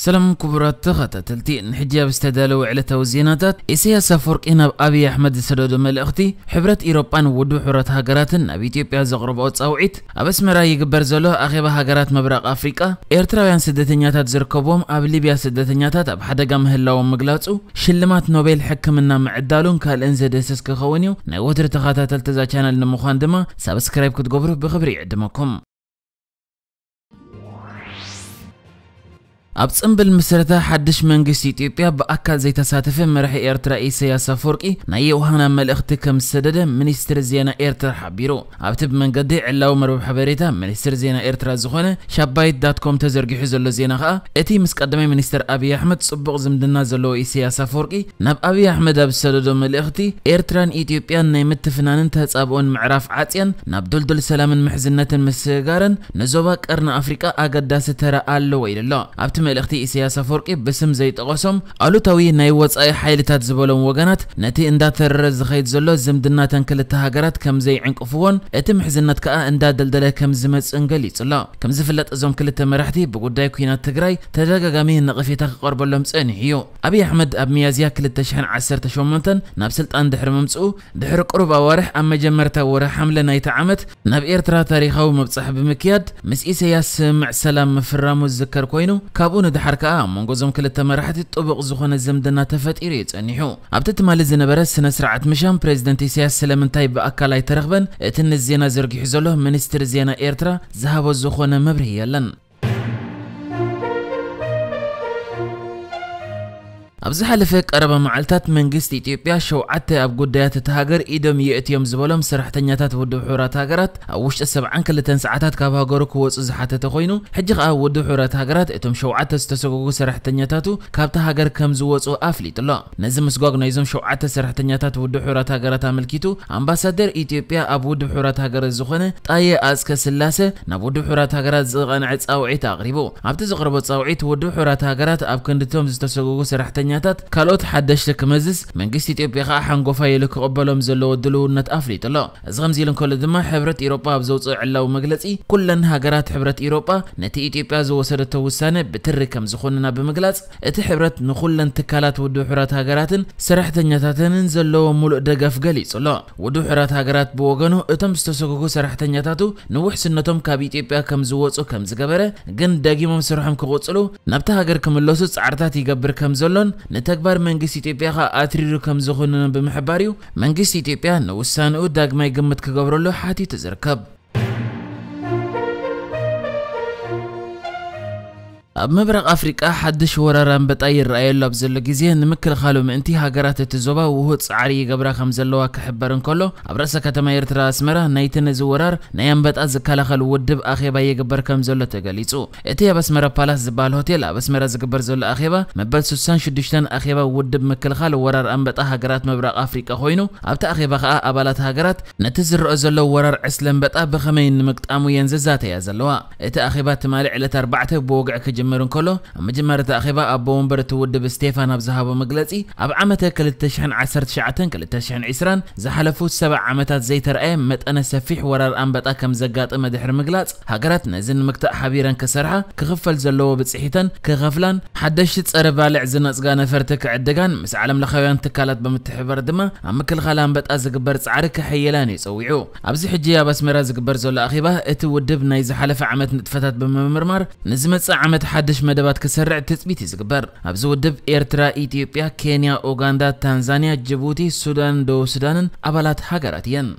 ሰላም ክቡራት ተኸታተልቲ፣ ንሕጂ ኣብ ዝተዳለወ ዕለታዊ ዜናታት፣ ኢሳያስ ኣፈወርቂ ናብ ኣብይ ኣሕመድ ዝሰደዶ መልእኽቲ፣ ሕብረት ኢሮጳን ውድብ ሕቡራት ሃገራትን ናብ ኢትዮጵያ ዘቕረብኦ ጻውዒት፣ ኣብ ኣስመራ ይግበር ዘሎ ኣኼባ ሃገራት ምብራቕ ኣፍሪቃ፣ ኤርትራውያን ስደተኛታት ዝርከብዎም ኣብ ሊብያ ስደተኛታት ኣብ ሓደጋ ምህላዎም ምግላጹ፣ ሽልማት ኖቤል ሕክምና ምዕዳሉን ካልእን ዘደስስ ክኸውን እዩ። ናይ ወትሪ ተኸታተልቲ እዛ ቻነል ንምዃን ድማ ሳብስክራይብ ክትገብሩ ብኽብሪ ይዕድመኩም። ኣብ ጽምብል ምስረታ ሓድሽ መንግስቲ ኢትዮጵያ ብኣካል ዘይተሳተፈ መራሒ ኤርትራ ኢሳያስ ኣፈወርቂ ናይ የውሃና መልእኽቲ ከም ዝሰደደ ሚኒስትሪ ዜና ኤርትራ ሓቢሩ። ኣብቲ ብመንገዲ ዕላዊ መርበብ ሓበሬታ ሚኒስትሪ ዜና ኤርትራ ዝኾነ ሻባይት ዳት ኮም ተዘርጊሑ ዘሎ ዜና ከኣ፣ እቲ ምስ ቀዳማይ ሚኒስትር ኣብይ ኣሕመድ ጽቡቕ ዝምድና ዘለዎ ኢሳያስ ኣፈወርቂ ናብ ኣብይ ኣሕመድ ኣብ ዝሰደዶ መልእኽቲ፣ ኤርትራን ኢትዮጵያን ናይ ምትፍናንን ተጻብኦን ምዕራፍ ዓጽየን ናብ ድልዱል ሰላምን ምሕዝነትን ምስግጋረን ንዞባ ቀርኒ ኣፍሪቃ ኣገዳሲ ተራ ኣለዎ ኢሉ ኣሎ። ኣብቲ መልእኽቲ ኢሳያስ ኣፈወርቂ ብስም ዘይጠቐሶም ኣሉታዊ ናይ ወጻኢ ሓይልታት ዝበሎም ወገናት ነቲ እንዳተረረ ዝኸይድ ዘሎ ዝምድናተን ክልተ ሃገራት ከም ዘይዕንቅፍዎን እቲ ምሕዝነት ከኣ እንዳደልደለ ከም ዝመጽእን ገሊጹ ኣሎ። ከም ዝፍለጥ እዞም ክልተ መራሕቲ ብጉዳይ ኲናት ትግራይ ተደጋጋሚ ነቐፌታ ክቐርበሎም ጸኒሑ እዩ። ኣብይ ኣሕመድ ኣብ ሚያዝያ ክልተ ሽሕን ዓሰርተ ሸሞንተን ናብ ስልጣን ድሕሪ ምምጽኡ ድሕሪ ቁሩብ ኣዋርሕ ኣብ መጀመርታ ወርሒ ሓምለ ናይቲ ዓመት ናብ ኤርትራ ታሪኻዊ ምብጻሕ ብምክያድ ምስ ኢሳያስ ስምምዕ ሰላም ምፍራሙ ዝዝከር ኮይኑ፣ ካብኡ ንድሓር ከኣ ኣብ መንጎ እዞም ክልተ መራሕቲ ጥቡቕ ዝኾነ ዝምድና ተፈጢሩ እዩ ጸኒሑ። ኣብቲ ትማሊ ዝነበረ ስነ ስርዓት ምሻም ፕሬዚደንት ኢሳያስ ስለምንታይ ብኣካል ኣይተረኽበን እቲ ንዜና ዘርጊሑ ዘሎ ሚኒስትሪ ዜና ኤርትራ ዝሃቦ ዝኾነ መብርሂ የለን። ኣብ ዝሓለፈ ቀረባ መዓልታት መንግስቲ ኢትዮጵያ ሸውዓተ ኣብ ጉዳያት እታ ሃገር ኢዶም የእትዮም ዝበሎም ሰራሕተኛታት ውድብ ሕቡራት ሃገራት ኣብ ውሽጢ ሰብዓን ክልተን ሰዓታት ካብ ሃገሩ ክወጹ ዝሓተተ ኮይኑ፣ ሕጂ ከኣ ውድብ ሕቡራት ሃገራት እቶም ሸውዓተ ዝተሰጎጉ ሰራሕተኛታቱ ካብታ ሃገር ከም ዝወጹ ኣፍሊጡ ኣሎ። ነዚ ምስጓግ ናይዞም ሸውዓተ ሰራሕተኛታት ውድብ ሕቡራት ሃገራት ኣመልኪቱ ኣምባሳደር ኢትዮጵያ ኣብ ውድብ ሕቡራት ሃገራት ዝኾነ ጣየ ኣጽቀ ስላሰ ናብ ውድብ ሕቡራት ሃገራት ዝቐንዐ ጻውዒት ኣቕሪቡ። ኣብቲ ዘቕረቦ ጻውዒት፣ ውድብ ሕቡራት ሃገራት ኣብ ክንድቶም ዝተሰጎጉ ሰራሕተኛታት ካልኦት ሓደሽቲ ክመዝዝ፣ መንግስቲ ኢትዮጵያ ከኣ ሓንጎፋይ ኢሉ ክቕበሎም ዘለዎ ድልውነት ኣፍሊጡ ኣሎ። እዚ ከምዚ ኢሉ እንከሎ ድማ፣ ሕብረት ኢሮጳ ኣብ ዘውፅኦ ዕላዊ መግለጺ፣ ኩለን ሃገራት ሕብረት ኢሮጳ ነቲ ኢትዮጵያ ዝወሰደቶ ውሳነ ብትሪ ከም ዝኾንና ብምግላጽ፣ እቲ ሕብረት ንኹለን ትካላት ውድብ ሕቡራት ሃገራትን ሰራሕተኛታተንን ዘለዎ ሙሉእ ደገፍ ገሊጹ ኣሎ። ውድብ ሕቡራት ሃገራት ብወገኑ፣ እቶም ዝተሰጎጉ ሰራሕተኛታቱ ንውሕስነቶም ካብ ኢትዮጵያ ከም ዝወጹ ከም ዝገበረ፣ ግን ደጊሞም ስርሖም ክቕጽሉ ናብታ ሃገር ክምለሱ ጻዕርታት ይገብር ከም ዘሎን፣ ንተግባር መንግስቲ ኢትዮጵያ ከኣ ኣትሪሩ ከም ዝኾንኖን ብምሕባር እዩ፣ መንግስቲ ኢትዮጵያ ንውሳንኡ ዳግማይ ግምት ክገብረሉ ሓቲቱ ዝርከብ። ኣብ ምብራቕ ኣፍሪቃ ሓድሽ ወራር ኣንበጣ ይረኣየሉ ኣብ ዘሎ ግዜ፣ ንምክልኻሉ ምእንቲ ሃገራት እቲ ዞባ ውሁድ ጻዕሪ ይገብራ ከም ዘለዋ ክሕበር እንከሎ፣ ኣብ ርእሰ ከተማ ኤርትራ ኣስመራ ናይቲ ነዚ ወራር ናይ ኣንበጣ ዝከላኸል ውድብ ኣኼባ ይግበር ከም ዘሎ ተገሊጹ። እቲ ኣብ ኣስመራ ፓላስ ዝበሃል ሆቴል ኣብ ኣስመራ ዝግበር ዘሎ ኣኼባ፣ መበል ስሳን ሽዱሽተን ኣኼባ ውድብ ምክልኻል ወራር ኣንበጣ ሃገራት ምብራቕ ኣፍሪቃ ኮይኑ፣ ኣብቲ ኣኼባ ከኣ ኣባላት ሃገራት ነቲ ዝረኣ ዘሎ ወራር ዕስለ ኣንበጣ ብኸመይ ንምግጣሙ እየን ዝዛተያ ዘለዋ። እቲ ኣኼባ ትማሊ ዕለት ኣርባዕተ ብወግዒ ክጅምር እንከሎ፣ ኣብ መጀመርታ ኣኼባ ኣቦ ወንበር እቲ ውድብ ስቴፋን ኣብ ዝሃቦ መግለጺ፣ ኣብ ዓመተ ክልተ ሽሕን ዓሰርተ ትሽዓተን ክልተ ሽሕን ዕስራን ዝሓለፉ ሰብዓ ዓመታት ዘይተረኣየ መጠነ ሰፊሕ ወራር ኣንበጣ ከም ዘጋጠመ ድሕሪ ምግላጽ፣ ሃገራት ነዚ ንምግታእ ሓቢረን ክሰርሓ፣ ክኽፈል ዘለዎ ብጽሒተን ክኸፍላን፣ ሓደሽቲ ጸረ ባልዕ ዝነጽጋ ነፈርቲ ክዕድጋን፣ ምስ ዓለምለኻውያን ትካላት ብምትሕብባር ድማ ኣብ ምክልኻል ኣንበጣ ዝግበር ጻዕሪ ከሐይላን እዩ ጸዊዑ። ኣብዚ ሕጂ ኣብ ኣስመራ ዝግበር ዘሎ ኣኼባ፣ እቲ ውድብ ናይ ዝሓለፈ ዓመት ንጥፈታት ብምምርማር፣ ንዝመጽእ ዓመት ሓድሽ መደባት ክሰርዕ ትጽቢት እዩ ዝግበር። ኣብዚ ውድብ ኤርትራ፣ ኢትዮጵያ፣ ኬንያ፣ ኡጋንዳ፣ ታንዛንያ፣ ጅቡቲ፣ ሱዳን፣ ደቡብ ሱዳንን ኣባላት ሃገራት እየን።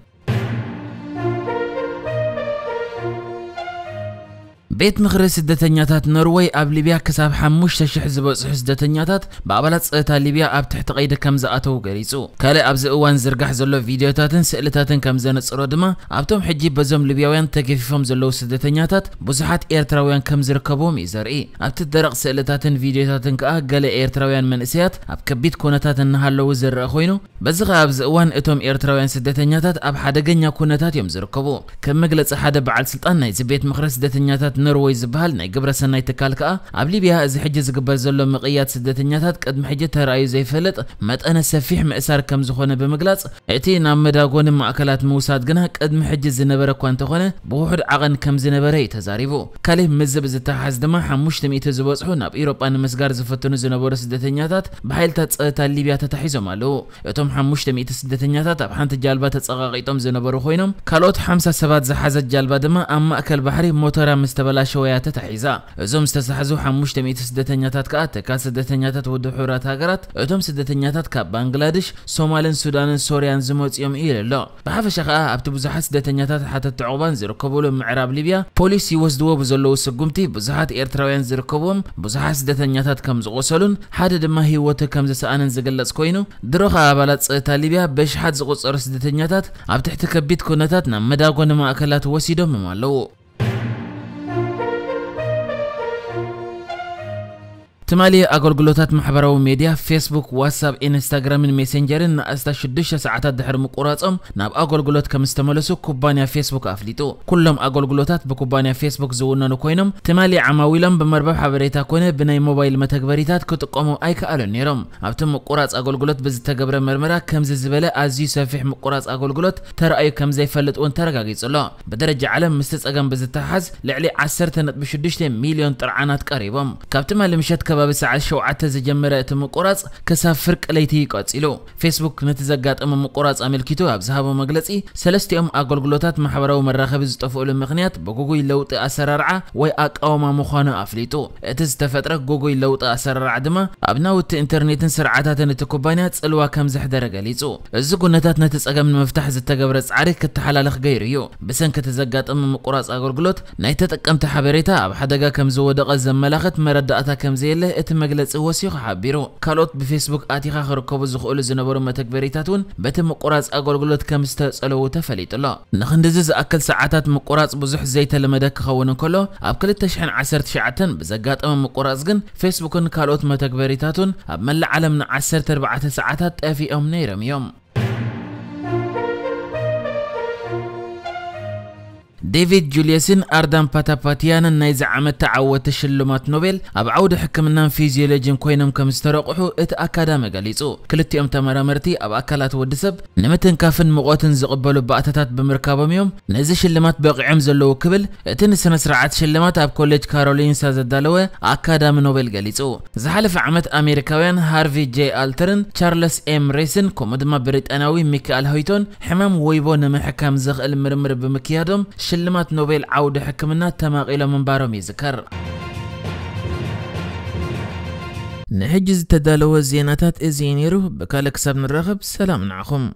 ቤት ምኽሪ ስደተኛታት ኖርወይ ኣብ ሊብያ ክሳብ ሓሙሽተ ሽሕ ዝበጽሑ ስደተኛታት ብኣባላት ጸጥታ ሊብያ ኣብ ትሕቲ ቀይዲ ከም ዝኣተዉ ገሊጹ። ካልእ ኣብዚ እዋን ዝርጋሕ ዘሎ ቪድዮታትን ስእልታትን ከም ዘነጽሮ ድማ ኣብቶም ሕጂ በዞም ሊብያውያን ተገፊፎም ዘለዉ ስደተኛታት ብዙሓት ኤርትራውያን ከም ዝርከብዎም እዩ ዘርኢ። ኣብቲ ደረቕ ስእልታትን ቪድዮታትን ከኣ ገለ ኤርትራውያን መንእሰያት ኣብ ከቢድ ኩነታት እናሃለዉ ዝረአ ኮይኑ፣ በዚ ኸኣ ኣብዚ እዋን እቶም ኤርትራውያን ስደተኛታት ኣብ ሓደገኛ ኩነታት እዮም ዝርከቡ። ከም መግለጺ ሓደ በዓል ስልጣን ናይዚ ቤት ምኽሪ ስደተኛታት ኤርወይ ዝበሃል ናይ ግብረ ሰናይ ትካል ከኣ ኣብ ሊብያ እዚ ሕጂ ዝግበር ዘሎ ምቕያድ ስደተኛታት ቅድሚ ሕጂ ተራእዩ ዘይፈልጥ መጠነ ሰፊሕ ምእሳር ከም ዝኾነ ብምግላጽ፣ እቲ ናብ መዳጎኒ ማእከላት ምውሳድ ግና ቅድሚ ሕጂ ዝነበረ እኳ እንተኾነ ብውሑድ ዓቐን ከም ዝነበረ እዩ ተዛሪቡ። ካልእ ምስዚ ብዝተሓሓዝ ድማ ሓሙሽተ ሚእቲ ዝበጽሑ ናብ ኢሮጳ ንምስጋር ዝፍትኑ ዝነበሩ ስደተኛታት ብሓይልታት ጸጥታ ሊብያ ተታሒዞም ኣለዉ። እቶም ሓሙሽተ ሚእቲ ስደተኛታት ኣብ ሓንቲ ጃልባ ተጸቓቒጦም ዝነበሩ ኮይኖም፣ ካልኦት ሓምሳ ሰባት ዝሓዘት ጃልባ ድማ ኣብ ማእከል ባሕሪ ሞተራ ምስ ተበላሸወ እያ ተታሒዛ። እዞም ዝተታሕዙ ሓሙሽተ ሚእቲ ስደተኛታት ከኣ ትካል ስደተኛታት ውድብ ሕቡራት ሃገራት፣ እቶም ስደተኛታት ካብ ባንግላድሽ፣ ሶማልን ሱዳንን ሶርያን ዝመጹ እዮም ኢሉ ኣሎ። ብሓፈሻ ከኣ ኣብቲ ብዙሓት ስደተኛታት ሓተትቲ ዕቑባን ዝርከብሉ ምዕራብ ሊብያ ፖሊስ ይወስድዎ ብዘለዉ ስጉምቲ ብዙሓት ኤርትራውያን ዝርከብዎም ብዙሓት ስደተኛታት ከም ዝቖሰሉን ሓደ ድማ ህይወቱ ከም ዝሰኣነን ዝግለጽ ኮይኑ፣ ድሮ ከኣ ኣባላት ጸጥታ ሊብያ በሽሓት ዝቑጸሩ ስደተኛታት ኣብ ትሕቲ ከቢድ ኩነታት ናብ መዳጎኒ ማእከላት ወሲዶምም ኣለዉ። ትማሊ ኣገልግሎታት ማሕበራዊ ሜድያ ፌስቡክ፣ ዋትሳፕ፣ ኢንስታግራምን ሜሴንጀርን ንኣስታት ሽዱሽተ ሰዓታት ድሕሪ ምቁራጾም ናብ ኣገልግሎት ከም ዝተመለሱ ኩባንያ ፌስቡክ ኣፍሊጡ። ኩሎም ኣገልግሎታት ብኩባንያ ፌስቡክ ዝውነኑ ኮይኖም፣ ትማሊ ዓማዊሎም ብመርበብ ሓበሬታ ኮነ ብናይ ሞባይል መተግበሪታት ክጥቀሙ ኣይከኣሉን ነይሮም። ኣብቲ ምቁራጽ ኣገልግሎት ብዝተገብረ መርመራ ከምዚ ዝበለ ኣዝዩ ሰፊሕ ምቁራጽ ኣገልግሎት ተራእዩ ከም ዘይፈልጥ እውን ተረጋጊጹ ኣሎ። ብደረጃ ዓለም ምስቲ ጸገም ብዝተሓሓዝ ልዕሊ ዓሰርተ ነጥቢ ሽዱሽተ ሚልዮን ጥርዓናት ቀሪቦም። ካብ ትማሊ ምሸት ከባቢ ሰዓት ሸውዓተ ዝጀመረ እቲ ምቁራጽ ክሳብ ፍርቂ ለይቲ እዩ ቀጺሉ። ፌስቡክ ነቲ ዘጋጠመ ምቁራጽ ኣመልኪቱ ኣብ ዝሃቦ መግለጺ፣ ሰለስቲኦም ኣገልግሎታት ማሕበራዊ መራኸቢ ዝጠፍኡሉ ምኽንያት ብግጉይ ለውጢ ኣሰራርዓ ወይ ኣቃውማ ምዃኑ ኣፍሊጡ። እቲ ዝተፈጥረ ግጉይ ለውጢ ኣሰራርዓ ድማ ኣብ ናውቲ ኢንተርኔትን ስርዓታትን እቲ ኩባንያ ጽልዋ ከም ዘሕደረ ገሊጹ። እዚ ኩነታት ነቲ ጸገም ንምፍታሕ ዝተገብረ ጻዕሪ ክተሓላለኽ ገይሩ እዩ። ብሰንኪ እቲ ዘጋጠመ ምቁራጽ ኣገልግሎት ናይ ተጠቀምቲ ሓበሬታ ኣብ ሓደጋ ከም ዝወደቐ ዘመላኽት መረዳእታ ከም ዘየለ እቲ መግለጺ ወሲኹ ሓቢሩ። ካልኦት ብፌስቡክ ኣቲኻ ክርከቡ ዝኽእሉ ዝነበሩ መተግበሪታት እውን በቲ ምቁራጽ ኣገልግሎት ከም ዝተጸለዉ ተፈሊጡ ኣሎ። ንኽንድዚ ዝኣክል ሰዓታት ምቁራጽ ብዙሕ ዘይተለመደ ክኸውን እንከሎ፣ ኣብ ክልተ ሽሕን ዓሰርተ ትሽዓተን ብዘጋጠመ ምቁራጽ ግን ፌስቡክን ካልኦት መተግበሪታቱን ኣብ መላእ ዓለም ንዓሰርተ ኣርባዕተ ሰዓታት ጠፊኦም ነይሮም እዮም። ዴቪድ ጁልየስን ኣርዳን ፓታፓቲያንን ናይዚ ዓመት ተዓወቲ ሽልማት ኖቤል ኣብ ዓውዲ ሕክምናን ፊዚዮሎጂን ኮይኖም ከም ዝተረቑሑ እቲ ኣካዳሚ ገሊጹ። ክልቲኦም ተመራመርቲ ኣብ ኣካላት ወዲ ሰብ ንምትንካፍን ሙቐትን ዝቕበሉ ባእታታት ብምርካቦም እዮም ነዚ ሽልማት በቒዖም ዘለዉ ክብል እቲ ንስነ ስርዓት ሽልማት ኣብ ኮሌጅ ካሮሊንሳ ዘዳለወ ኣካዳሚ ኖቤል ገሊጹ። ዝሓለፈ ዓመት ኣሜሪካውያን ሃርቪ ጄ ኣልተርን ቻርለስ ኤም ሬስን ከምኡ ድማ ብሪጣንያዊ ሚካኤል ሆይቶን ሕማም ወይቦ ንምሕካም ዘኽእል ምርምር ብምክያዶም ሽልማት ኖቤል ዓውዲ ሕክምና ተማቒሎም ምንባሮም ይዝከር። ንሕጂ ዝተዳለወ ዜናታት እዚ እዩ ነይሩ። ብካልእ ክሳብ ንራኸብ ሰላም ንዓኹም።